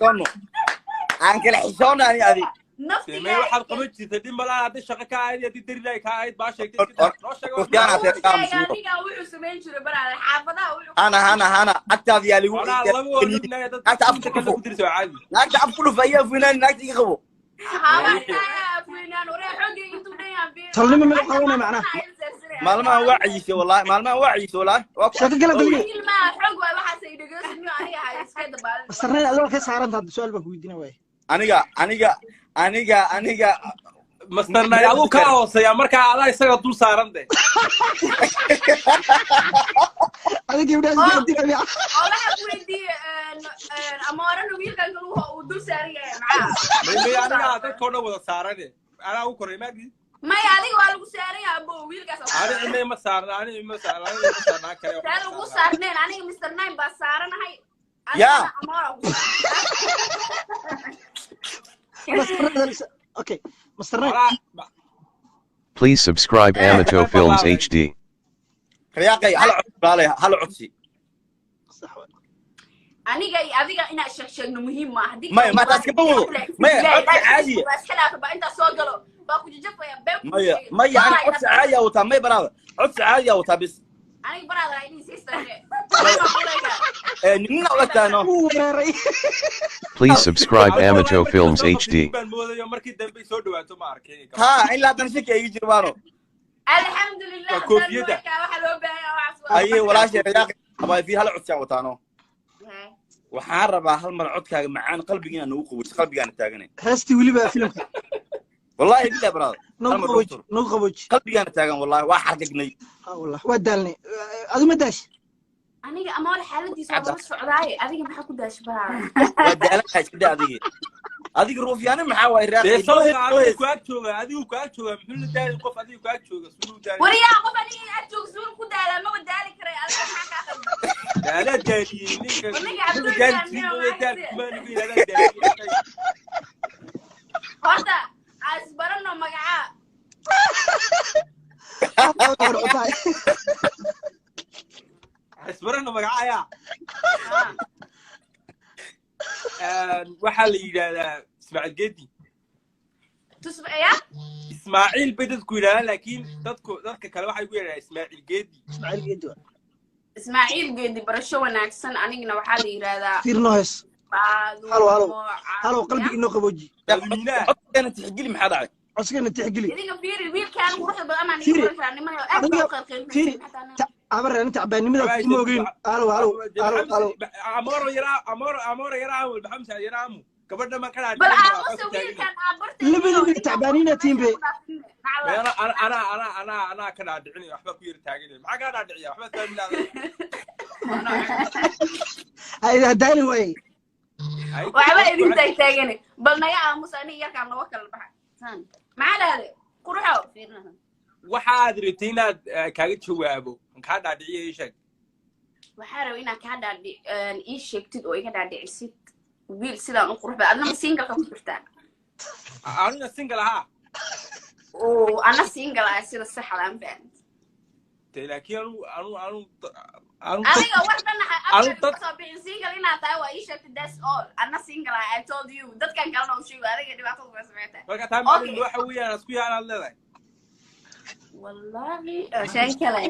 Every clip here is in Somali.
xishoonno, aan kala xishoonno ani adi. May waxaad qaban jirtay dhib malaha haddii shaqo ka ahayd iyo haddii derilaay ka ahayd baa sheegtay iska daa. Noo sheeg wax. Rufyaan Wuxuu ateer sheegay aamusniyo. aniga wuxuu samayn jiray baraada xaafadaha wuxuu Hana, hana, hana, agtaada yaa ligu Walaa laba waa ognahay dad naagta af inta ku kale dhufo. ku diraysa waa caadi. Naagta af ku dhufo ayaa funaani, naagta iga qabo. Tolnimo meel qabanaya macnaha. Maalmahan waa cayisay wallahi, maalmahan waa cayisay wallahi, waa ku Sheeko kala geliye. Xoog waay waxaas ay dhegeysanyo aniga ha iska dabaalin. Master Nine, adoo ka saaranta hadda su-aal baan ku weydiina waaye. Aniga Master Nine aduu kaa hooseeya, markaa adaa isaga dul saaran de. Adiga gabdhaha iska weydiinaya. Oo waxaa ku weydiiyey amoorana wiilkan kale uu dul saaran yahay maxaa? May anigaa dadkoo dhan wada saarane, anaa u koray maagdi. Maya, adiga waa lagu saaran yahay abo wiilkaas. Ani imay ma saarna, ani ima saarna, ani ima saarnaa kale. Saa lagu saarneen aniga Mr Nine baa saaranahay. Yaa. Adigana amoora ku saaran. Master Nine, okay, Master Nine. Walaa Please subscribe Amato Films HD. Riyaaqay, hal codsi walaalay, hal codsi. Sax waay. Aniga iyo adiga inaan sheeg sheegno muhiim maaha. Haddii Maya, ma taas kama wado. Maya, codsi caadiya. Waa iska dhaafa baa intaa soo galo baa ku jajafaya been ku Maya, sheegay. maya, ani codsi caadiya wataa. May baraada, codsi caadiya wataa bis. Aniga baraada idin sister. Ee nina ula taano. Wuu weeraray. Please subscribe Amato Films HD. Baan moodayo markii dambe soo dhawaato ma arkay. Ha, ilaa haddana shaki ay iga jirbaano. Alxamdulilah. Waa koofiyadda. Waxa loo baahan yahay waxaas waa. Aye walaashay Riyaaqay abaa fi, hal codsi aan wataano. Waxaan rabaa hal mar codkaaga macaan qalbiga inaan nagu qabojiso, qalbigaana taaganay. Heestii weliba filimka. Wallahi billahi baraada, hal Nagu mar qabooji. doctor. Nagu qabooji. Qalbigaana taagan wallahi, waa xargagnay. Ha wallah, waa daalnay. Adu ma daash? Aniga amaal xaaladiisa waa lala socdaaye, adiga maxaa ku daashi baraada? Waa daalanaha, iska daa adigi, adiga ruufyaani maxaa waay? Dee Riyaaqay. sawirka adigu ku ag jooga, adigu ku ag jooga, muxuu la daali qof adigu ku ag jooga suu daali? Wariyaa, qof aniga ag joog suul ku daalaa maba daali karay, adiga maxaa kaa qaldan? Daalaa daaliyey ninka. Ninka ninka Cabdul daali Jaamic jirin waa oo daal hayse. Kuma nigu yidhahdaa daaliyey. Horta asbarano magacaa. Hor. Isbarana magacaya. Waxaa la yidhahdaa Ismaaciil Gedi. Tusba ya. Ismaaciil bay dadku yidhahdaan, laakiin dadku dadka kale waxay ku yidhahdaan Ismaaciil Gedi. Ismaaciil Geedi waa. Ismaaciil Geedi, barasho wanaagsan. Anigana waxaa la yidhahdaa Fiir noo hees. Halo, halo. Halo, qalbiga inoo qabooji. Dadweynaha. Codkeena tixgeli, maxaa dhacay? Codsigana tixgeli. Idinka fiiri wiilkaan quruxda badan amaan Fiiri. iga qoran nimanka aad Adiga- baa u qalqalin. Fiiri. Abar ani tacbaannimada kuma ogeyn. Halo, halo, halo, halo. Amoro yaraa, amoro, amoro yaraa, Maxamed Saciid yaraa, amu gabadha ma kana. Bal aamusa wiilkaan aabartay. Labadiina tacbaaniina tiimbe. Ana ana ana ana ana ka dhaadhicin waxba ku yar taagan, maxaa ka dhaadhiciya waxba fahmi. Hay daali waaye. Waxba idin taagtaagane, bal naga aamusa aniga yarkaan naga kala baxa. Maxaa dhahday quruxo? Waxaad rabtay inaad kaaga jawaabo kaa dhaadhiciya ii sheeg. Waxaa raba inaad kaa dhaadhi ii sheegtid oo iga dhaadhicisid wiil sidaan u qurux badan adna ma single ka ku jirtaa? Anina single ahaa. Oo ana single ah sida saxda aan fahamtay. De laakiin anu anu anu anu Adiga war dhan Anu afka kasoo bixin single inaad tahay waa ii sheegtay, that's all. Ana single ah, I told you, dadkan kalena u sheego adiga dhibaatada kuma sameyntaa. Marka taa macallin waxa weeyaan isku yaanaad leedahay. Wallahi shay kale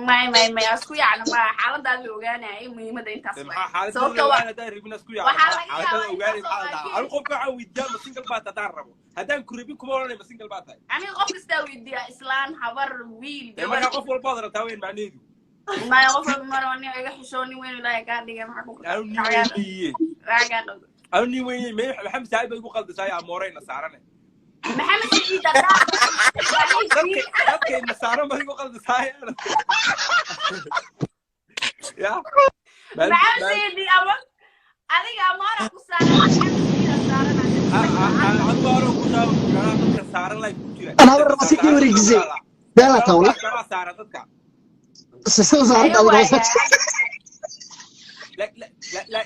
may may may isku yacna ma xaaladaad la ogaanayay, muhiimadda intaas De waay. maxaa xaaladda Sababta waa ogaan haddaan rabin isku yaacno? Waxaa laga xaaladda yaabaa ogaanay intaasoo maxaa la dhahaa? laakiin- Anigu qofka waxaan weydiiyaa ma single baa tahay haddaan rabo, haddaan ku rabin kuma odhanay ma single baa tahay. Aniga qof kastaa weydiiyaa, islaan, habar, wiil, Dee gabar. markaa qof walba ood rabtaa weyn macnaheedu. Maya, qof walba maro nin iga xishoo, nin weyn ilaahay kaa dhigay, maxaa ku Anu nin weyn weeye. Maxaa kaa dhigay? Anu nin weyn may Maxamed Saciid bay igu qaldisaay amoorayna saarane. Maxamed Saciid haddaa Dadka dadkayna saaran bay igu qaldisaay ya. Maxamed Saciid ama adiga amoora ku saaran, Maxamed Saciid aa saaran. Dadka saaran life ku jira. Anaa war si kii wareejisay. Beela tawla. Saaran dadka. Soo saarta adiga.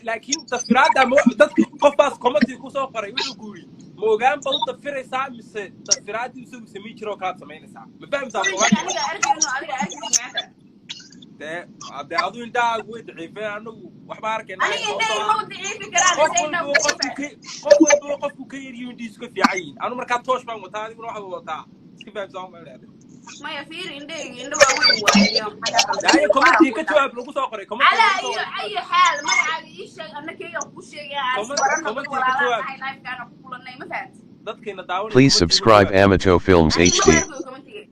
Laakiin dafiraadda dadka qofbaas commenti kusoo qoray wuxuu ku yidhi ma ogaan baad u dafiraysaa mise dafiraaddii isagu samayn jiro oo kalaad samaynaysaa, ma fahmaysaa? Aniga arkayno, adiga arkayno maanta. Dee adu indhahaagu way daciifeen, anagu waxba arkayna. Aniga indhahay ma daciifi karaa. Qof walba qofku ka yar yihiin iska fiican yihiin. Anu markaa toosh baan wataa, adiguna waxaad wadataa. Iska fahamsan ma leedahay. Maya, fiir, indhahayga indho waaweyn waayo. Daaye, commentiga ka jawaab lagu soo qoray. Commentiga calaa lagu soo iyo qoray. Ayu xaal, magacaaga ii sheeg, anna keygaan kuu sheegaya, aan isbarano, dad Commentiga ka walaalaa jawaab. Tahay lifekaana ku kulannay, ma fahamti? Dadkeena daawanaya Please commentiga ka subscribe jawaab. Amato Films Aniga HD. ma arkayo commentiga.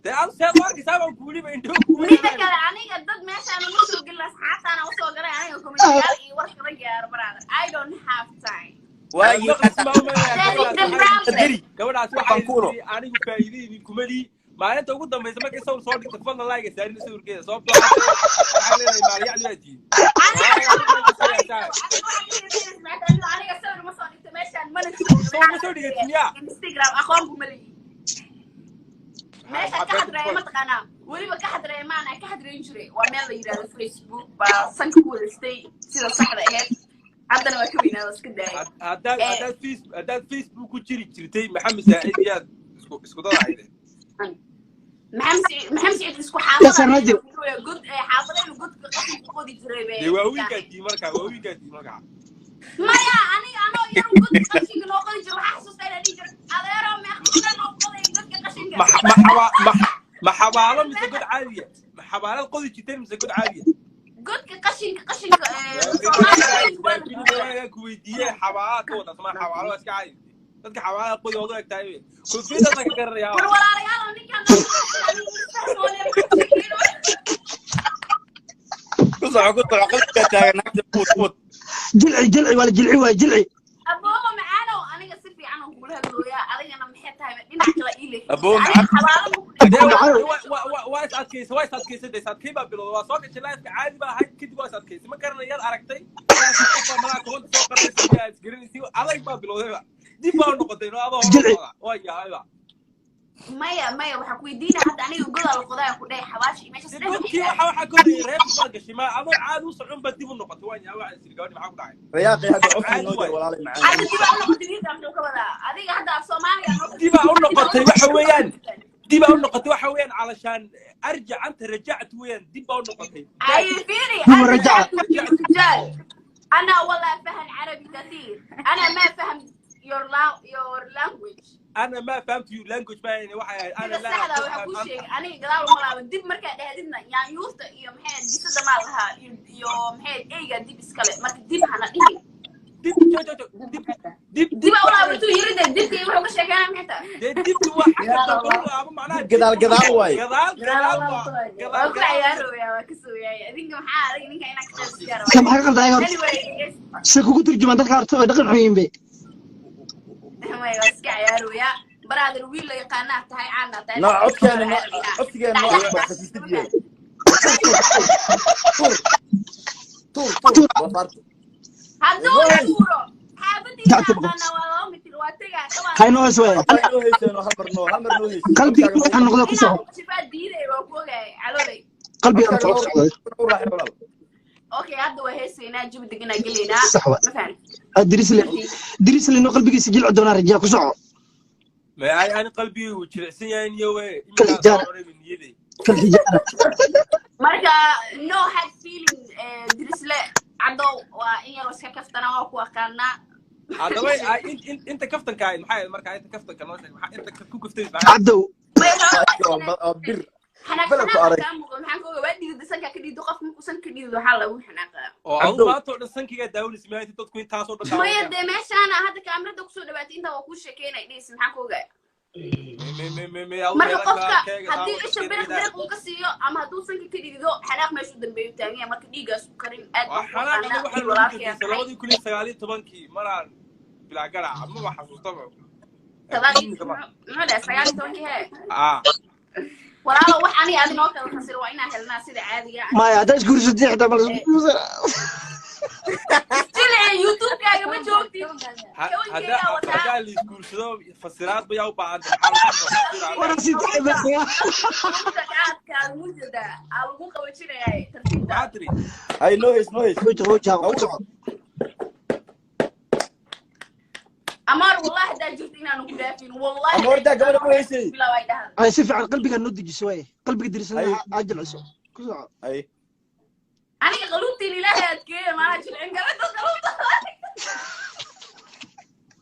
Dee adu seed u arkaysaa baan ku weliba indho ku Mida weynaan. kale, aniga dad meeshaan uma soo gelin, asxaabtaana usoo galay. Aniga commentiyaal iyo war kama gaaro, brother. I don't have time. Waagii That is the problem. Gabadhaas Waxaan waxay kuulo. tiri anigu faa'iidaydi kuma lihi. Maalinta ugu dambaysa markay sawir soo dhigta, fadlan like saarin sawirkeeda, sababtoo ah waxay leedahay maalyacni baa tihiin. Aniga sawir ma soo dhigto meeshaan, mana joogo. Sawir ma soo dhigatin miyaa? Instagram aqoon kuma lihi. Meesha ka hadreeya, mataqaanaa, weliba ka hadreeya maana ka hadreyn jiray, waa meel la yidhahdo Facebook baa sanka ku wadaystay sida saxda ahayd. Haddana waa ka weynaada, iska daayay. Haddaad Facebook ku jiri jirtay, Maxamed Saacid yaad isku dad ahaydeen? Maxamed Siciid isku Yasir Najir. Xaafada god, xaafadaynu godka qashinka qodi jiray bay. Dee waa wiilkaadii markaa, waa wiilkaadii markaa. Maya, aniga anoo yar godka qashinka noo qodi jiray. Waxaa xasuusta inaan dhihi jiray, adeero, meeqa noo qoday godka qashinka? Ma xabaalo mise god caadiya? Ma xabaalad qodi jirteen mise god caadiya? Godka qashinka Soomaaliya waa la Laakiin ku weydiiyey xabaalaad ka wada sama xabaalo waa iska caadi. Dadka xabaalaha qodi waad u egtahay, koofiyadda ka garanayaa. War walaalayaal, ninkan Ku soco, ku soco, qalbigaa taagan naagta, quud quud. Jilci, jilci, waa la jilci, waa jilci. Abooba macaanow, aniga si fiican aan kugula hadlooyaa, adigana maxay tahay dhinac kale ii leexisay? Abooba Aniga macaan. xabaalo ma ku Dee Abooba macaanow. Waa is adkaysay, waa is adkaysay, dee is adkay baa bilowday. Waa soo gashay lifeka, caadi baa ahayd, kadib waa is adkaysay. Ma garanayaad aragtay qofbaa malaha tobanka soo qaranaysa, yaa isgaranaysi adag baa bilowdayba, dib baa u noqotay no adoo hore Jilci. socda, waa yahayba. Maya, maya, waxaa ku weydiinaya hadda aniga godaa la qodaa ku dhahay xabaashi meeshaas Dee dhan waxay godkii yidhahdeen. Waxa ka horreeyay reer baa gashay, ma adoo caadi u socon baa dib u noqotay. Waan yahay, waxaa isiri gabadhi maxaa ku dhacay? Rayaaqi, hadda codkii Caadi noo waay. jar, walaalay macaan. Hadda dib aa u noqotay wiilka, muxuu ka wadaa? Adiga hadda af Soomaaliga noo Dib aa u noqotay waxa weeyaan, dib aa u noqotay waxa weeyaan calashaan arjac anta rajactu weeyaan, dib baa u noqotay. أي فيري. هو أنا رجع. رجعت رجال، أنا والله فهم عربي كثير، أنا ما فهم your language. انا ما فهمت your language baa yani waxay ahayd sida ana laa saxda waxaa kuu afham sheegay, aniga gadaal uma laaban. Dib markaa dhahdidna yaanyuurta iyo maxay bisada maa lahaa iyo maxay eyga dib iskale, marka dib hana dhihin. Dib jo jo jo dib dib. Dib aa u laabatuu yirida, dibka iyo wuxuu ka sheekeynaya maxay tahay? Dee dibki waa xagga dambe u laabo, macnaha Dib gadaal gadaal waaye. Gadaal gadaal waa waa gadaal ku gadaal. ciyaarooya, waa ka sooyaaya. Idinka maxaa adag ninka inaa ka qayb siyaara? Ka maxaa ka qaldan ayaga horta? Anyway, yes. Se kugu turjumaan dadka horta way dhaqan xun yihiin be. Maya, waa iska ciyaarooya, brother. Wiil la yaqaanaa tahay, caanaa tahay. Nooc codkeena codsigeena noo aqbal xasiisidiyey. Tuur tuur tuur doofaarta. Hadduu tuuro xaafadiisa Gacanta boqos. aqaana, waa 2 mitir, waa tegaa kabaa. Haynoo hoos waaya. Haddaa inoo heyseen, hal mar noo, hal mar noo heysin. Qalbiga waxaa noqda ku Inaa soco. Shifaa diiday, waa ku ogahay caloolay. Qalbiga Codkaaga ku socda. noo raaxay, walaal. Okay, hadda waa heesaynaa, jawi deganaa gelaynaa. Sax wa. Ma fahamtid? Dirisle, dirisle inuu qalbigiisa jilci doonaa rajaa, ku soco. Ma ay ani qalbigii wuu jilicsan yahay niyo we Kal iminkaa soo xijaara. cunay niyaday. Kal xijaara. Marka no hard feeling, Dirisle Cadow, waa in yaroo iska kaftana, waa ku aqaanaa. Haddaba ay inta kaftanka ahayd maxay ahayd markaa? Inta kaftanka noo sheeg, maxaa inta ku kaftay maxay? Cabdow. May Waa bir xanaaq Beled ku xanaaqa arag. Kaa muuqdo, maxaan ka ogaa? Waa dhidida, sankaa ka dhidido. Qofka markuu sanka ka dhidido waxaa lagu xanaaqaa. Oo adu Cabdow. Maanta oo dhan sankigaa daawanaysa maalinta dadku intaasoo dhan Maya, daawanayaan. dee meeshaana hadda kaamirada kusoo dhawaatay, intaa waa kuu sheekeynay dhihis, maxaan ka ogaa? Me me me me adu Marka meelo qofka keega haddii daawan isha biriq biriq uu ka siiyo ama hadduu sanka ka dhidido, xanaaq meeshuu dambeeyu taagan yahay. Marka dhiiggaas u karin aad Waa baan ku xanaaq aqaanaa, aniga waxaa wiil lagu walaalkay dambeysay tahay. 2019-kii maraan bilaa garaaca maba xasuustaba. Muxuu dhahay 19-kii hee? Ah. Walaalo, wax aniga adi noo kala fasiro waa inaan helnaa sida caadiga. Maya, haddaa isguursatay xitaa ma la Jilci, YouTube-kaaga ma joogtid, tobankeygaa wataa. Haddaa la isguursado fasiraad bayaa u baahanta, maxaa lagu fasiraa? Waran si tahay bas. Aadkaa mujada aa lagu qabajinayaa tartiibta. Maxaa tiri? Hay, noo heys, noo heys. Hoja, hoja, ku soco. Amaar, wallahi haddaa jirto inaanu ku dhaafin, wallahi. Amoor, daa gabadha ku heysay. Bilow ay dhahda. Ay, si fiican qalbiga noo dejiso waay, qalbiga dirisle Ay. aa jilciso, ku soco. Hay. Aniga qaluubtiin Ilaahay adkeeya, maanaa jilcin kara dad qaluubta.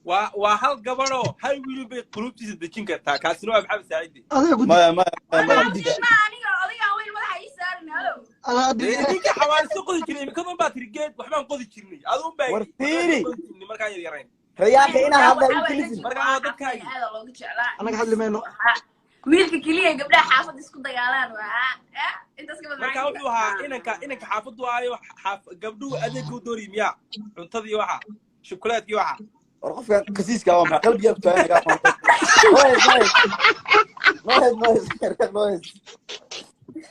Waa hal gabadhoo hal wiil bay qulubtiisa dejin kartaa, kaasina waa Maxamed Saacidi. Adiga ku Maya, maya, maya. Ma aniga odagaan weyn madaxa ii saarin, halow. Ninka xawaaliso qodi jiray imikadan baa tiri geed waxbaan qodi jirnay, aduun baa War fiiri. qodi jirnay markaan yar yarayn. Rayaanka inaa hadla u kelisin. Marka waa dadkaagi. Aada looga jeclaa. Annaga hadli mayno. Wiilka keliya gabdhaha xaafadda isku dagaalaan waa intaas ka badan. Marka wuxuu ahaa inanka xaafaddu aayo gabdhuhu adeegka u doori miyaa, cuntadii waxa, shukuleedkii waxa. War qofkan kasiiska waa maxay? Qalbigaa ku taagan nagaa. Noise, noise, noise, noise, noise.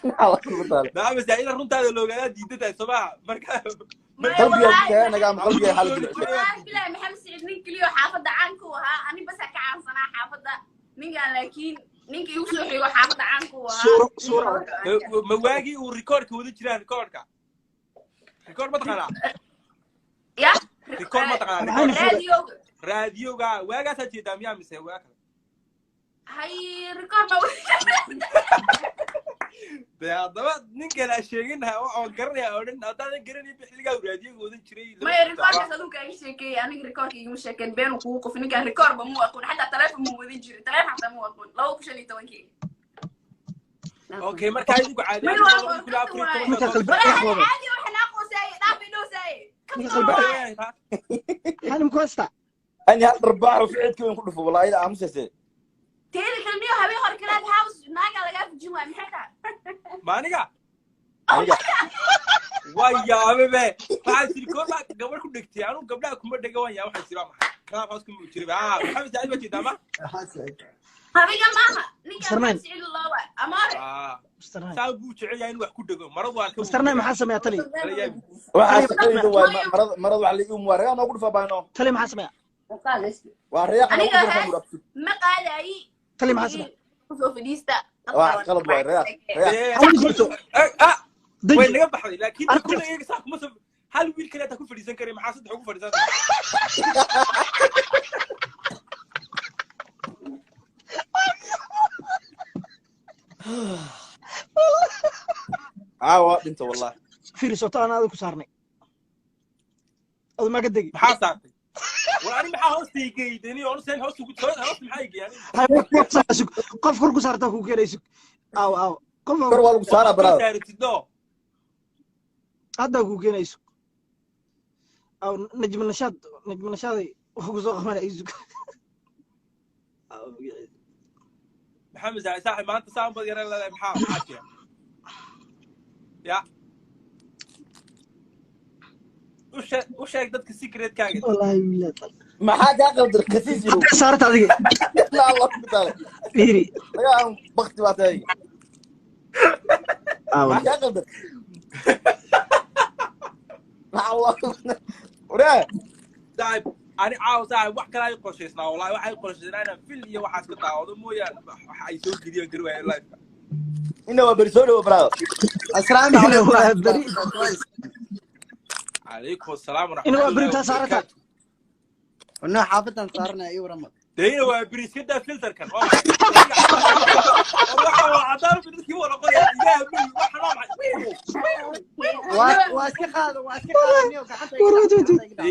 Maxaa la ku taal? Maxamed Saacid, runtaada loogaadaa diidan tahay soo maaha marka? Qalbigaa ku taagan nagaa, ma qalbigaa xal jilcsan. Wallaahi bilahi, Maxamed Siciid nin keliya oo xaafadda caan ku ahaa, ani basa ka caansanaa xaafadda ninkaan, laakiin ninka igu soo xigo xaafadda caan ku ahaa. Suuro, suuro. Ma waagii uu rikoorka wada jiraa? Rikoorka, rikoor ma taqaanaa? Ya. Rikoor ma taqaanaa? Rikoor. Raadioga. Raadiyoga waagaasaa jeedaa miyaa mise waa kale? Hay, rikoor ba. Dee haddaba ninkan aa sheeginaha oo garanaya oo dhan haddaadan garanay xilligaa uu raadiyoga wadan jiray. Maya, rikoorkaas aduu kaaga sheekeeyey, aniga rikoorka igama sheekeen, beenu kugu qof. Ninkaan rikoorba muu aqoon, xataa taleefon muu wadan jiray, taleefon xataa muu aqoon 2015-kii. Okay, markaa idinku caadi. Mid waa qof. Ninka qalbi Walaa wax wada. Caadi waxa naa qoosaaye, dhaaf idhoosaaye. Ninka qalbi hanim ku haysta. Ani hal dharbaaxo ficilkii weyn ku dhufo, wallahi ila aamusayse. Teeda kale niyo habeen hore kalaad house naagaa lagaa fujin waay, maxay tahay? Ma aniga? Aniga. Waa yaabe be, waxaa tiri koor baa gabadh ku dhegtay, anu gabdhaha kuma dhega, waan yaa, waxaan tiri waa maxay club house kuma jiray? Ah, Maxamed Saacid baa jeedaa ma? Adiga maaha ninkaan. Sarnayn. Maxamed Siciid loowa amaare. Ah. Mr. Nine. Saa buu jecel yahay in wax ku dhego maradu waan ka Mr. Nine, maxaa sameeyaa tali? Waxaa shaqadayda waay marada, marada wax la ii umuwaa rayaa noogu dhufaa baano. Tali, maxaa sameeyaa? Waa rayaqa noogu Aniga dhufaa hees murabsi. Ma qaadayi. Tali, maxaa sameeyaa? Kusoo fadhiista. Waa qalad waay, rayaaq, rayaaq. Hawl jirto. Ah, way Deji. naga baxday, laakiin Aragti. kulle iyaga saa kuma soo hal wiil kale taa ku fadhiisan karay, maxaa saddex ugu fadhiisan? Caawa waa dhinta wallahi. Fiiri soto aan adiga ku saarnay. Adu ma ka degi. Maxaa saartay? War ani maxaa hoosta igeeyay? Ni onu seen hoosta ugu hoosta maxaa igeeyay ani? Hay, wax ku sug. Qof kor ku saartaa ku keenay, sug. Aw aw. Qof Kor waa lagu saaraa, brother. Saaratid no. Hadda ku keenay, sug. Aw Najm Nashaad, Najm Nashaaday wax ku soo qabanay, sug. Aw magaciisa. Maxamed Saacid saaxib, maanta saan bad yaran leedahay, maxaa jira? Ya u sheeg dadka secretkaaga. Wallahi billahi. Maxaa kaa qaldan, khasiis yahow? Hadda saarta adiga. La Allah ku taala. Fiiri. Laga aan bakti baa tahay. Aw. Maxaa kaa qaldan? Maxaa Allah waraa? Saaxib, ani caawa saaxib wax kale ay qorshaysnaa, wallahi waxay qorshaysnaa inaan fil iyo waxaas ka daawado mooyaane, waxa ay soo geliyaan gari waayeen live-ka. Ina waa beri, soo dhawo brother. السلام عليكم. Waa beri. Calaykum asalaam. Ina waa beri taa saarata. انه حافظا صارنا اي ورمض. Deyna waa beri, iska daa filterkan. Waa maxay? Waxa waa cadaan dadkii waa noqonaya ilaah beri waxa waa maxay? واسكي قاد واسكي قاد نيو gacanta.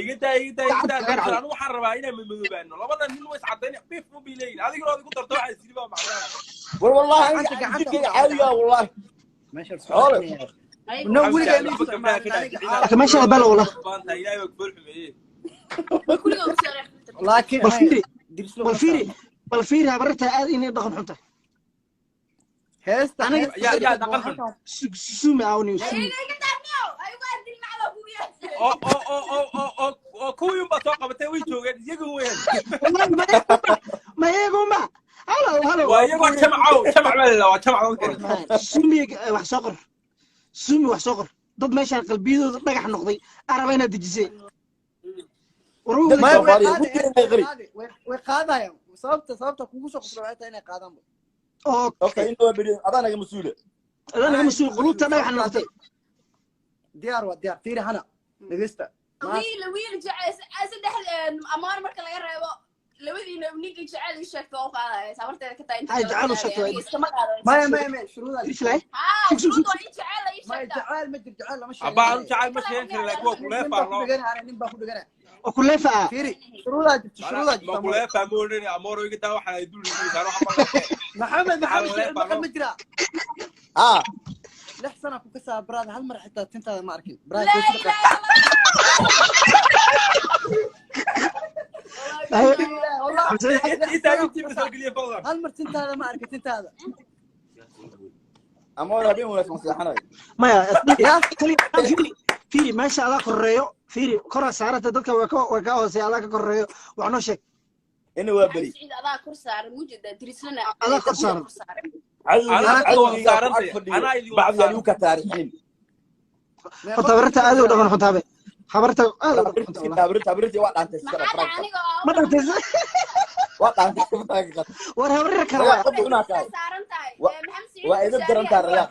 Iga daa, iga daa, iga daa filter. Anu waxaan rabaa inaan madmadoobaano, labada nin way iscadayn bif u bay leeyihin, adiguna waad igu darto, waxaa isiri baa macnaha. War wallahi Gacanta, aniga gacanta. jirkayga caadiga ah wallahi. ماشي. Xoole. انه ولي Laakiin meesha bal wala. Maanta ilaahay baa ku xumeeyey. Kuligood u soo reexay. لكن Bal fiiri. Bal fiiri. Bal fiiri habarta aad inay dhaqan xun tahay. heesta. Yaa dhaqan xun? Sug sumi awni sumi. Iga daafniyow, ayagu adil macda kugu yahay. Oo kuwii unbaa soo qabatay, way joogeen iyagu weyn. Wallahi ma iyagu ma. Halo halo. Waa iyagoo jamacow, jamac baa la waa jamac dadkan. Sumi wax soo qor. Sumi wax soo qor. Dad meeshaan qalbiyadooda dhagax noqday araba inaad dejisay. War way wada Dadka joogaan. Soomaaliya ku keenay qari. Way qaadayaan, sababta kugu soo qoslo waxay tahay inay qaadaan. Okay, Okay. ina waa beri, adaa naga mas-uula. Adaa naga mas-uul qulubta dhagax noqotay. Diyaar waa diyaar, fiiri hana dhegeysta. Wiil wiil jecel saddex amaar marka laga reebo. Labadiina ninkii jecel ii sheegto oo qaadaya sabarteeda ka tahay inta Ay, kale jecel u waa sheegto. aniga iskama qaadayo. Maya, maya, maya, shuruudaa jirta. Islay. Haa, Sug, sug, shuruud sug. waa in jecel ii Maya, sheegtaa. jacayl ma jiro, jacayl lama sheego. Abba, anu jacayl ma sheegan karin, laakiin waa Nin kuleefaa baa ku loo. dhegana, nin baa ku dhegana. Oo kuleefa ah. Fiiri, shuruudaa jirta, shuruudaa Ma jirta. kuleefaa ma odhani, amooro iga daa waxaan ay dul igu saaro waxa ma Maxamed, Maxamed Alle, Siciid maqal ma jiraa? Ah. 6 sana ku kasaa brother, hal mar xitaa tintaada ma arkin. Brother, Laa koofida ilaaha Haye. illallah. Wallah, Maxamed Saciid. lix Intaa sana ku intii kasaa. soo geliya fadlan. Hal mar tintaada ma arkin, tintaada. Amoor, habeen wanaagsan, seexanay. Maya, Ya? kali fiiri, fiiri meesha adaa koreeyo, fiiri koraa saaranta dadka way ka hooseeya, adaa ka koreeyo, wax noo sheeg. Ina waa beri. Maxamed Siciid adaa kor saaran, mujeedaa dirislana Adaa kor saaran. kor saaran. Cadowgii Anaa wada cadowgii ku ag saarantay. fadhiyo Anaa idin wada bacdi saaran. anigu ka taariixin. Meeqa Horta habarta aad u dhaqan xunta habe. Habarta aad u dhaqan xunta wallah. Habrirta, habrirta waa dhaantay iska Maxaa dhaf. dhacay aniga oo Ma dhantay? Waa dhaantay. War habrir kale Rayaaq waa. qof cunaa tahay. saaran tahay? Maxamed Siciid Waa idin daran tahay, Rayaaq.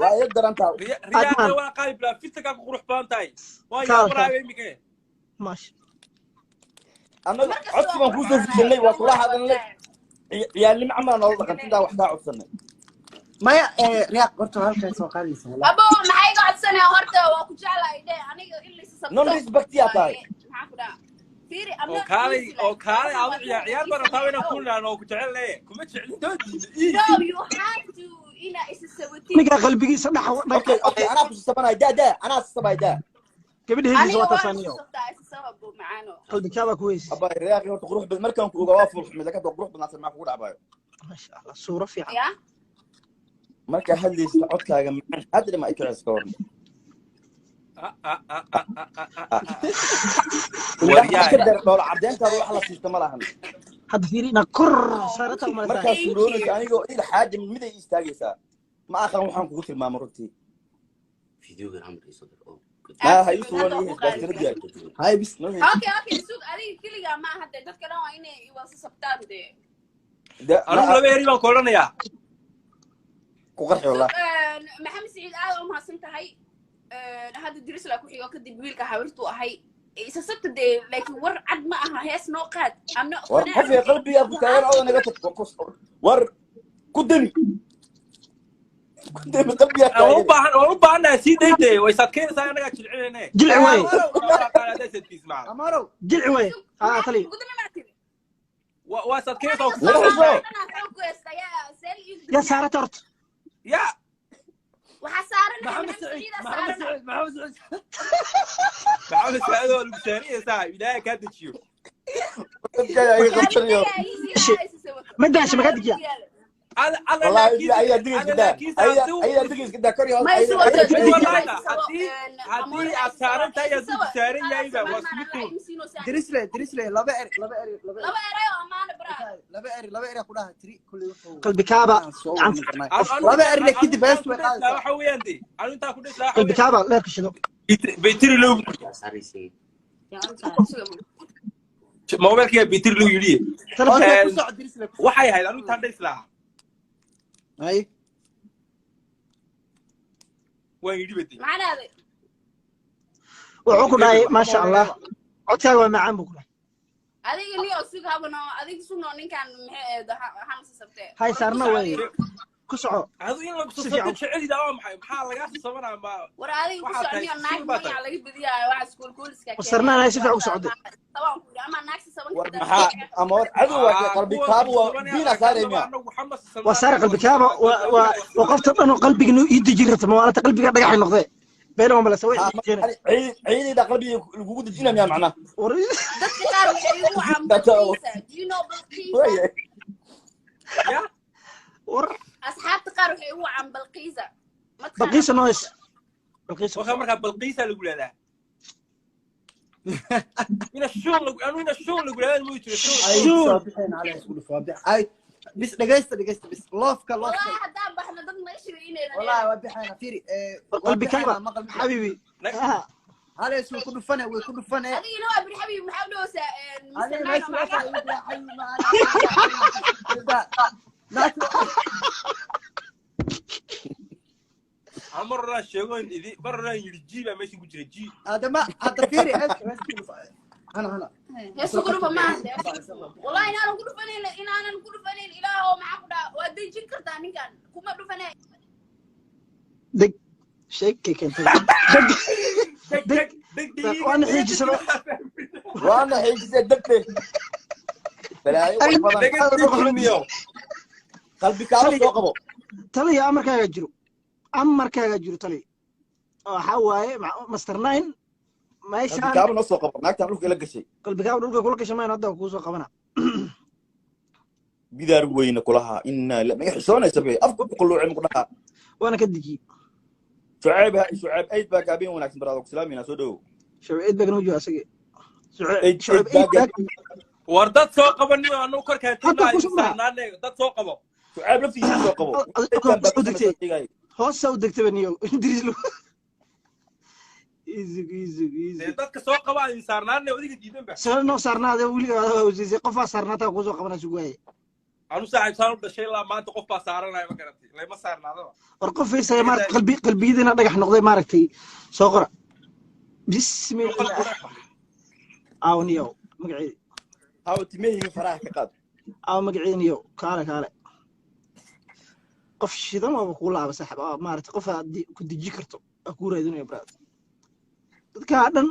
Waa idin daran tahay. Riyaaqna waa qaali bilaa fitankaa ku qurux badan tahay. Waa Kaal, yaabanaayo iminka. Maasha. Annaga codsi baan kuu soo fushanay, waa kula hadalnay. Ciyaalnimo camal noola dhaqan intaa wax kaa codsanay. Maya, Riyaaq, horta halkan soo qaadaysa, wallah. Abo, maxay iga codsanaya? Horta waa ku jeclahay dhe aniga in laysa sabto. Non respect yaa tahay. Maxaa ku dhaca? Fiiri, I'm Oo not kaalay, easy, oo like, kaalay waa adu ciyaar ciyaar baan rabtaa inaan ku nidhaahno oo ku jecel leeyahay. Kuma jeclin doodiina. Ii. No, you have to ina isa sabatin. Ninka qalbigiisa dhax Okay, okay, anaa ku sabanay, daa daa, anaa sabanay daa. Gabadha heesiisa Aniga waa waa taasaaniyo. isu sabtaa, isa sababo macaano. Qalbigaaba ku heys. Abba, Riyaaqi horta qurux badan markaan ku ogaa waa fuul xumid, laakiin qurux badan maxaa kugu dhacbayo? Maasha Allah, suuro fiican. Ya. Markaa hadlaysa codkaaga macaan hadda ma ikicisa ka waran. Ah, ah, ah, ah, ah, ah, ah, ah. Indhaha ka dar dhoola caddeyntaada wax la siista ma lahan. Hadda fiiri ina kor saarata u malaysaa. Markaa suuroonaysa anigoo il xaaji miday istaagaysaa. Ma aqaan waxaan kugu tilmaamo runtii. Ma ha ii Absolutely, hadda suuroon waa ii ku hees baastirad yahay. Hay, bis. Noo hees. Okay, sug, adiga keligaa ma aha dee, dadka dhan waa inay iwasa sabtaan dee. Anigu laba eri baan ku odhanayaa. Ku qarxi wallah. Maxamed Siciid, aad u mahadsan tahay. Hadda dirisla ku xigo, kadib wiilka hawirtuu ahay isa sabta dee, laakiin war cad ma aha, hees noo qaad. I'm not War fanaan. qof qalbiga ku taagan oo naga tag, war ku dami. Ku dami qalbiga Waan u taagan. baahan, waan u baahannahay sii dayntay. Way is adkeynaysaa, annagaa jilcinayne. Jilci waaye. Amarow. Jilci waaye. Ah, tali. Ugu dambe maa tiri. Waa is adkeynaysaa oo ku Naga soo xisoo. Anaa xoog ku haysta, yaa, seel iigu Yaa duminaa. saarata horta. Ya. Waxaa saaran Maxamed Maxamed Siciid, Siciid aa Maxamed saaran. Siciid, Maxamed Siciid. Maxamed Saciid oo lagu saariyaysaa, Ilaahay kaa dejiyo. Dadkaaga iga qabsanayo. Ma daasha, makaa dejiyaa? Alla alla Wallahi laakiinse ayaa digis alla ka daa. laakiinse Ayaa haddii ayaa digis ka daa kor iyo hoos. Ma isu Ayaa wato, ayaa mid digis ka wallahi daa. haddii aad saaran tahay hadduu ku saaran yahayba waa isku mid uun. Dirisle, Dirisle, laba eri, laba eri, laba eri. Laba eray oo amaana braa. Laba eri, laba eri ku dhaha tiri kulli wuxuu Qalbikaaba aan soo gacan wadin karnaa. Anu Laba anu eri anu kadib intaan hees ku way dheslaa qaadaysaa. waxa weeyaan dee. Anu intaan ku dheslaa waxa weeyaan. Qalbikaaba leerka shido. Baytiri loo mobilkiga baytiri loo yidhi. Telefoon. Okay, ku soco Dirisle, ku soco. Waxay ahayd anu intaan dheslaa. Hay. Waan yidhi badi. Maxaa dhahday? Wuxuu ku dhahay Wax ma maasha Allah. odhanayba. Codkaaga waa macaan buu ku dhahay. Adiga niyo sug habano, adiga sugno ninkan maxay ahayd, waxaan sa sabtee. Hay War ku saarna soco way. adiga. Ku soco. Adu in lagu Si soo fiican. jecelida waa maxay? Maxaa lagaa sabanaa ma War adiga ku waxaa soco tahay niyo, naag sul baa tahay. magaca laga badiyaayo waxa iskuul kuuliska Wasarnaan keenaya. hay si fiican u socday. Sabaan ku yidhi ama naag si saban War kartaa. maxaa amoor cadow waa Ah, qalbi kuwa kaabu waa sabanaya biina arkaan saaraya laba miya. annagu waxba ma Waa sabanaa saara annagu qalbikaaba waa waa waa waa qofta dhan oo qalbiga inuu ii dejin rabta mawaalata qalbiga dhagaxay noqdee. Been waa malasa way Ha dejinay. ciidayda qalbiga lagugu dejinaya miya macnaha? War Dadka qaar waxay igu wacaan Tata. Balqiisa. Do you know Balqiisa? Waaye. Ya. War Asxaabta qaar waxay igu wacaan Balqiisa. Ma taqaanaa Balqiisa noise. Balqiisa? Balqiisa. Waxa markaa Balqiisa lagu leedahay. Ina shuun lagu anu ina shuun lagu leedahay ma jiro shuun. Ay, Shuun. soo bixeen calay isku dhufo, waa bix. Ay, bis dhagaysta, dhagaysta, bis. Loofka, loofka. Wallahi haddaan baxno dad ma ishiga inaynan Wallahi waa bixeena, fiiri, waa Qalbikaaba bixeena, maqal ma jiro. xabiibi. Ah. Halees way ku dhufane, way ku dhufane. Adigina waa bir xabiib, maxaa u dhawaysaa Mr. Adiga Nine meesha oo meesha magaca? igu jira, xabiib, ma ana. Naagta Aan mar horaan sheego in idi mar horaan yidhi G baa meesha ku jira G. Adama, hadda fiiri, heeska, heeska ku dhufa. Hana, hana. Heesu ku dhufa maaha dee. Wallahi inaanan ku dhufanayn, inaanan ku dhufanayn. Ilaahow, maxaa ku dhaca? Waad dejin kartaa ninkan, kuma dhufanay. Deg, sheekay keentay. Deg, Deg deg deg. Waana xiijisaba. Waana xiijisay degte balaayo wax badan. Deg dejiniyo. Qalbi kaaba soo qabo. Taliya, amarkaaga jiro, amarkaaga jiro, taliya. Waxaa waaye Master Nine Qalbi meeshaan. Kaaba noo soo qabo, naagtaan dhulka ila gashay. Qalbikaaba dhulka kula gashay mayno, hadda kuu soo qabana. Bidaar weyne kulahaa, inaa maga xishoonaysa be, afka ku qalluucay muku dhahaa. Waana ka dejiyey. Shucayb, shucayb ayd baa gaabin wanaagsan baraado ku salaamayna, soo dhowow. Shucayb eid baa noo jooga asage. Eid. Shucayb Eid eid baa baa War dad soo qabaniyo, anu korkaa Hadda tinaa ku soo dhaca. Saarnaane dad soo qabo. Shucayb laftiisa soo qabo. Adiga hoos u degtay, hoosa u degtay ba niyow Idris lu isig isig Dee isig. Dadka soo qaba aan saarnaane, adiga diidan ba. Sare noo saarnaade, weliga hosiisay qofaa saarnaataa kuu soo qabana, sugu waaye. Anu saaxiib saan u dhashay ilaa maanta qof baa saaranaya, ma garatay? Layma saarnaadaba. War qof fiirsaya maarata, qalbi qalbiyadiina dhagax noqday maaragtay, soo qora bismillah. Aaw niyow magaceedi? Hawa timahayga faraha ka qaad. Aaw magaceedi niyow? Kaale kaale, qof shidan waaba kuu laaba saaxib, oo maaragtay qof aad ku deji karto aa kuu raadinayo brad, dadkaa dhan.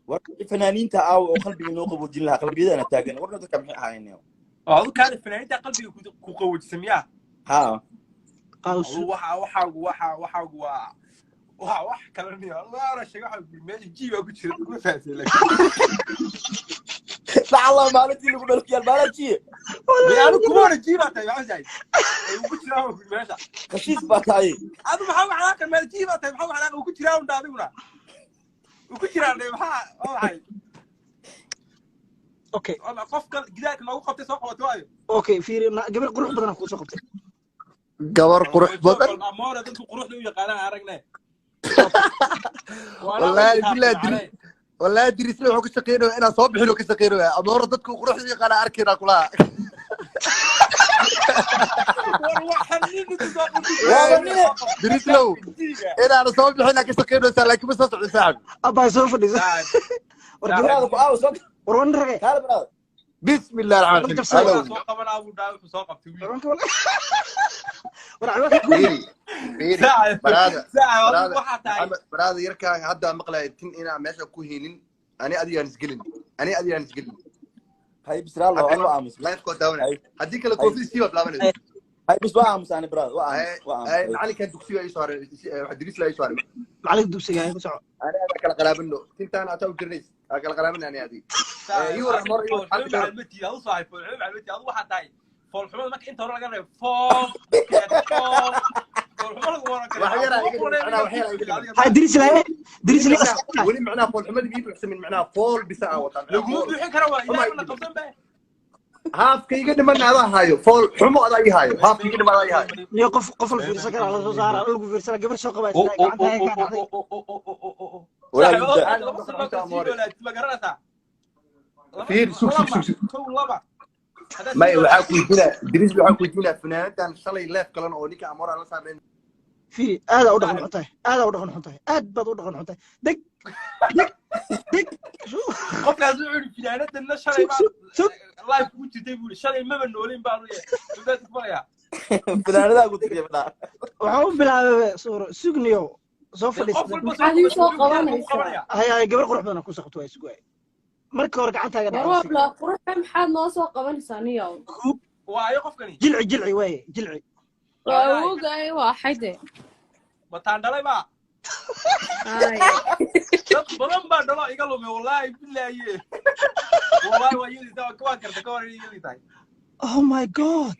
War fanaaniinta aawa oo qalbiga noo qaboojin lahaa? Qalbiyadana taagan warna, dadka maxay ahaayeen? Oo adu kaale fanaaniinta qalbiga ku qaboojisa miyaa? Haa. Qaws. Adu waxa waxaagu waxa waxaagu waa waxa wax kala niyo waara sheega, waxa guri meesha jiibaa ku jira, kuma fahansan laakiin. Lacala maalintii lagu dhalkiyaal maalajiye. Dee anu kuma hore jiibaa tahay, maxaa tahay ay ugu jiraan waa guri meesha. Khashiis baa tahay. Adu maxaa u xanaaqan? Meel jiibaa tahay, maxaa u xanaaqan? Ugu jiraan unda, adiguna ugu jiraan dee, maxaa waa maxay? Okay. Qofka gidaarka noogu qabtay soo qabatay waayo. Okay, fiiri, gabar qurux badan kuu soo qabtay. Gabar qurux badan. Amoora dadku quruxda u yaqaanaan aragne. Wallaahi billahi Diris, wallaahi Dirisle wuxuu ka shaqeynaya inaan soo bixin oo ka shaqeynaya. Amoora dadku quruxda u yaqaana arkayna kulaha. War waxaan ninka soo Waaba nine. Dirislow, inaan soo bixin ka shaqeynaysaa, laakiin ma soo socdo saaxib. Abbaa soo fadhiisa. War gabar Baraada ku aawa soo war wan rage. Kaale baraada. Bismillahi raxmaan raxiim. Jabsada. Halow. Soo qabanaa buu dhahay, wuxuu soo qabtay wiil. Warwanka war albaabka ku Fiiri, fiiri, baraada, saaxib, adigu baraada, waxaa tahay Maxamed, baraada yarkaan hadda maqlaya tin inaan meesha ku haynin. Ani adigaan isgelin, ani adigaan isgelin. Hay bisraalo, anu aamus. Live-koo daawanaya. Hay. Haddii kale koofida sii baa bilaabanaysa. Hay bis, waa aamus ani baraada, waa aamus, waa Ay, aamus. macalinkan dugsiga ii soo haray, waxa Dirisla ii soo haray. Macalin dugsiga ku soco. Ani adaa kala qaraabano, tintaan ataa u jirnays aa kala qaraabana ani adiga. Ii waran mar, ii waran xaalka foolxumo macalmatiid adu saaxiib, foolxumo macalmatiid adu waxaa tahay. Foolxumada marka inta hore laga reebo, fool fool foolxumo lagu oran karo. Wax yaraa iga dhiman, macnaha wax yaraa iga dhiman. Ha Diris lahe, Diris Weli le. macnaha, weli macnaha foolxumadii ii buuxsamin, macnaha fool bisa aan wataa, macnaha Laguma fool buuxin karo, waa xumaa ilaahay iga mana dhiman. qabsan be. Haafka iga dhiman adaa haayo, fool xumo adaa ii haayo, haafka iga dhiman adaa ii haayo. Niyo qof qof la fiirsan karaa la soo saara, lagu fiirsana gabar soo qaba isla gacanta ka dhacday. Walaa Saaxiib, yubda. adoo laba sano ka sii noolaatid, ma garanaysaa? Fiir, sug sug sug sug. Kow laba Haddaad May sii waxaa ku weydiinaa Diris, waxaa ku weydiinaa funaanadan shalay leef kalan oo ninka Amoora la saarnay. Fiiri, aad u dhaqan xun tahay, aad u dhaqan xun tahay, aad baad u dhaqan xun tahay. Deg deg deg. Qofkaas wuxuu yidhi finaanadanna shalay Sug baan sug sug. Live kugu jirtay buu yidhi, shalay maba noolin baanu yahay mabaad ku barayaa. Fanaanadaha ku tiriya badhaa. Waxaan u bilaabay suuro sugniyo soo Dee qof fadhiista. walba soo Maxaad ii soo qabata, wuxuu gidaarka ku qabanaysaa? qabanaya. Hay hay, gabar qurux badan ku soo qabto, waa sugu waay. Marka hore gacantaaga War dhacday. waa bilaa quruxa, maxaad noo soo qabanaysaa niyow? Waayo qofkani. Jilci jilci waaye, jilci. Waa awowgaay, waa xayde. Mataan dhalay baa. Ay. Dad badan baa dhalo iga lumay, wallaahi bilaahi, wallaahi waa iyadii tahay, waa karta ka hor inay iyadii tahay. Oh my God.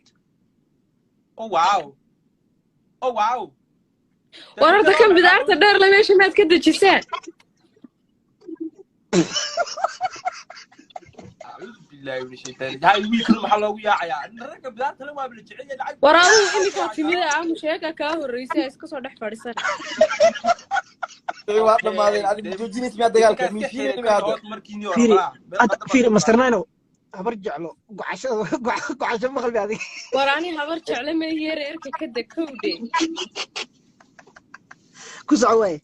Oh wow, oh wow. War horta kan bidaarta dheer le meesha maad ka dejisaan? Acuudu billaahi min shaytaani, hay wiilkan maxaa loogu yaacayaa ragga bidaarta le? Waa la jecel yahay lacag. War adigu iminkaa timida amu sheega kaa horreysay, iska soo dhex fadhiisan. Waa dhammaadeen, adiga joojinaysa miyaa dagaalka miishiinayna miyaa hadda? Fiiri hadda, fiiri Master Nino, habar jeclo gocashada gocasho maqalbi adiga. War ani habar jecle ma yeer, erka ka deg kowde. Ku soco waaye.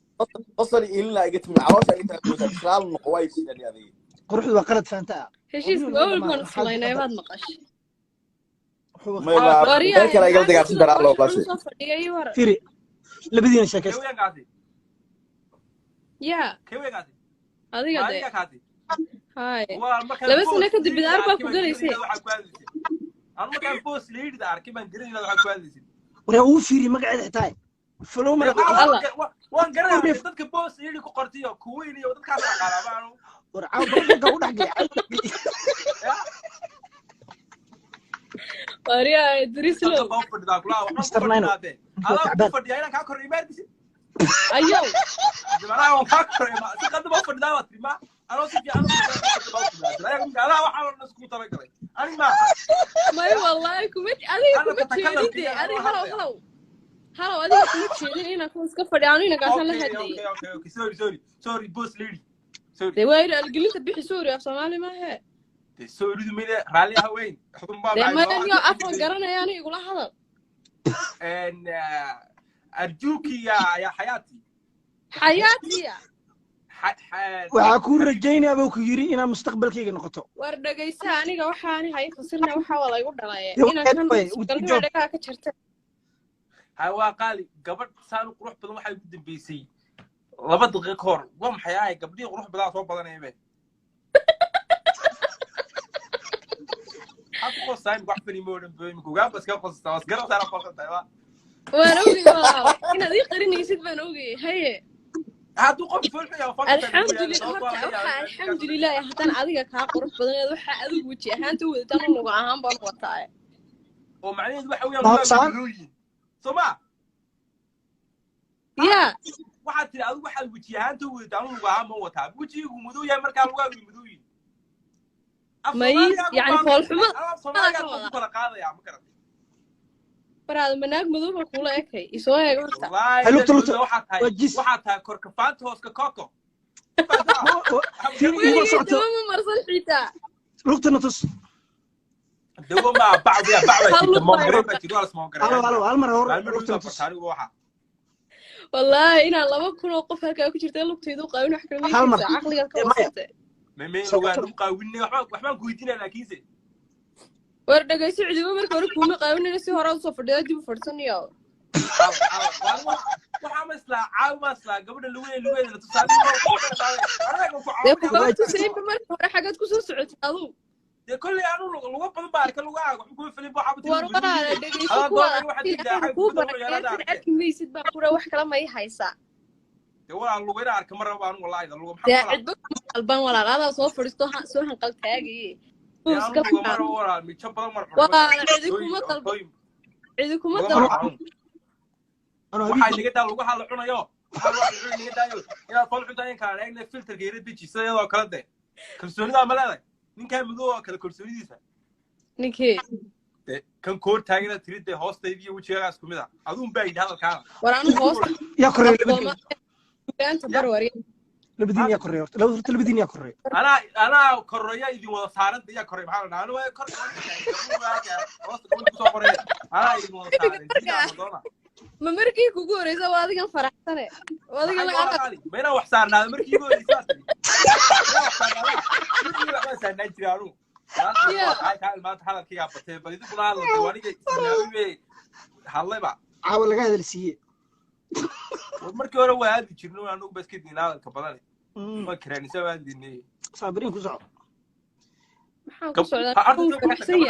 Qosol ilina iga timid, caloosha iga taagoosa, israal noqo waa ishiidani adiga. Quruxdu waa qalad faanta ah. Heshiiska Warniyo awal naga baan dhamaada. islaynay baad maqashay. May baa meel kale igala dagaarsan daraa loo Foosha baashay. xun soo fadhiya ii war. Firi, labadiina sheekaysta. Kee weyn kaasi? Yaa Kee weyn kaasi? adiga Ma dee. adiga kaasi? Haye. Waa markaan Laba sano boos kadib leadida bidaar baa arkay ku baan galaysay. garanayay waxaad ku hadlaysay. Anu markaan boos leadida arkay baan garanayay waxaad ku hadlaysay. Waryaa uu fiiri magaceeda xitaa. Flow Dee mara. Allah. waan garanayaa dadka boos leadi ku qortay iyo kuweyn iyo dadkaas aqaanaa ma anu. War caaw barka u dhex galay. Ya, Waryaa Idrislow. halkan baa u fadhidaa kulaha, waxaan ku Mr. Nino. fadhidaa dee. Adaa ku Tacbaan. fadhiyaa inaan kaa korreeyo ma arkisid? Ayow. Macnaha waan kaa korreeyo ma si qaldan baa u fadhidaa baad tiri ma anoo si fiican u fadhidaa baa u fadhidaa. Ayaga adaa waxaa oo dhan iskugu talagalay. Ani ma May wallahi kuma adiga ana kuma jeedin tatakalamka dee. iyo Adiga anoo halow hadlaya. halow. Halow adiga kuma jeedin inaan kuwa iska fadhiyo anu inankaasaan la Okay, hadlayay. okay. Sorry, sorry. Sorry, boss lady. Sorry. Dee waa yidhi algelinta bixi suuri af Soomaali maahe. Dee sorrydu mine raalli ah weyn. Xubin baa Dee macay maya waa niyo afan garanaya aniga igula hadal. En arjuki ya ya hayati. Xayaatiya. Waxaa kuu rajaynayaa buu ku yiri inaa mustaqbalkayga noqoto. War dhegaysa aniga waxaani hay fasirna waxa waa laygu dhalaye. Dee Inaan waxaad kan way, with galmada job. dhagaha ka jarta. Ha waa qaali gabadh saan u qurux badan waxay ugu dambeysay 2 daqiiqo ka hor. Waa maxay ahay gabdhihii qurux badan soo badanaya be. Maxaa ku qostaay wax fani ma odhan booy imika ugaan bas ka qostaa was garab saara qosan tahay waa. Waan ogay walaal. Inaad ii qarinaysid baan ogay. Haye. Hadduu qof fool xun yahay fool xun tahay Alxamdulillah sababtoo horta ah laga waxaa yaabaa inuu ninkaas alxamdulillah haddaan adiga kaa qurux badaneed waxaa adigu weji ahaanta u wadataan u luga ahaan baan wataa. Oo macnaheedu waxa weeyaan Ma waa hubsaan? gudrooyin. Soo ma? Yaa Waxaad tiri adigu waxaad weji ahaanta u wadataa anu luga ahaan ma wataa. Wejigiigu madow yahay markaa lugaagu madow yihin. Af may Soomaaliga yacni baan foolxumada af Soomaaliga ka ku wadaa. kala qaadaya ma garatay. Baraada manaag madow baa kuula ekay. Isoo eeg horta. Wallaahi Hay dad lugta lugta. madow waxaad tahay Waa jis. waxaad tahay korkafaanta hooska koko. Firi igula Weligay socoto. dawo ma marsan xitaa. Lugtana tus. Dawo ma bacdiya bacda Hal jirta lug baa moongareen baa jirta waa la Halo ismoongareeyaa. halo hal mar hore Maalmo lugtana dhowdaa tus. barta anigu waxa. Wallaahi inaan 2000 oo qof halkaa ku jirta lugtaydu qaawin wax kale ma Hal mar. sheegaysaa caqligaad ka Dee maya. wasatay. Memeen Socoto. lugaa lagu qaawinay waxbaan ku weydiinaya laakiinse. War dhegayso cidiba marka hore kuuma qaawinayna si hore usoo fadhidaa dib u fadhisanayo. Waxaa ma islaa caawi ma islaa gabadha lugeeda lugeeda la tusaa anaga ku Dee ku caawinaya kaba Waa jis. tusaynba marka hore xaggaad kusoo socotay aduu. Dee kolley anu luga badan baa arka lugahaaga waxba kuma filin waxaaba tiri War madow walaala yihiin. dhegayso Adaa kuwaad doonaya waxaad aragtay tidhi ilaahay xagga kuu ku daboolaya barakeeya anada tan arkee. arki maysid baa kura wax kale ma ii haysaa. Dee walaal luga inaan arka ma rabo anu wallaahi luga maxaa Dee ku falaa. cidba kuma qalban walaal adaa soo fadhiisto soo hanqal taagaye. Dee Buu anu iska luga ma qaad. rabo walaal mijo badan mar cunay ma Walaala garatay. cidi kuma dalban Cuntooyin cidi kuma luga ma dalban. rabo anu. Anoo Waxaa habeenkii inaga daa lugaha la cunayo. Waxaa loo cunay inaga daayo. Inaad fool xuntaa in kala eegna filterka yara deji sida iyadoo kale dee. Kalsoonidaa ma leedahay. Ninkaa madow oo kale kalsoonidiisa. Ninkee Dee kan koor taagana tiri dee hoostayda iyo wejigaagaa isku mid ah. Aduun baa yidhi hadalkaana. war anu hoosta yaa korreeya labadiina. Soomaaliya dugaanta Ya bar warya. Labadiina yaa korreeya horta. Laba horta labadiina yaa korreeya. anaa korreeya idin wada saaran yaa korreey maxaa la dhahaa anu waa kor hoosta gabadha kusoo qoraya anaa idin wada Imiga saaran diida markaa ama doona. ma markii kugu horeysa waa adigan faraxsane. Waa adigan Maxay la wala arag. qaali ma inaan wax saarnaado markii igu horreysay baa tiri inaan wax saarnaada markii waxbaan saarnaan jiray anugu. Maanta Ya waa tahay kaa maanta hadalkaygaa batay bal idinkuna hadla dee aniga isbilaabay bay hadlayba. Caawa laga hadal siiyey. War markii hore waa hadli jirnay anagu ba iska diinaa hadalka badane. Ma karaanisa waa hadlinay. Saabiriin ku soco. maxaan ku socdaa Horta wuu horta faraxsan gabadha yahay.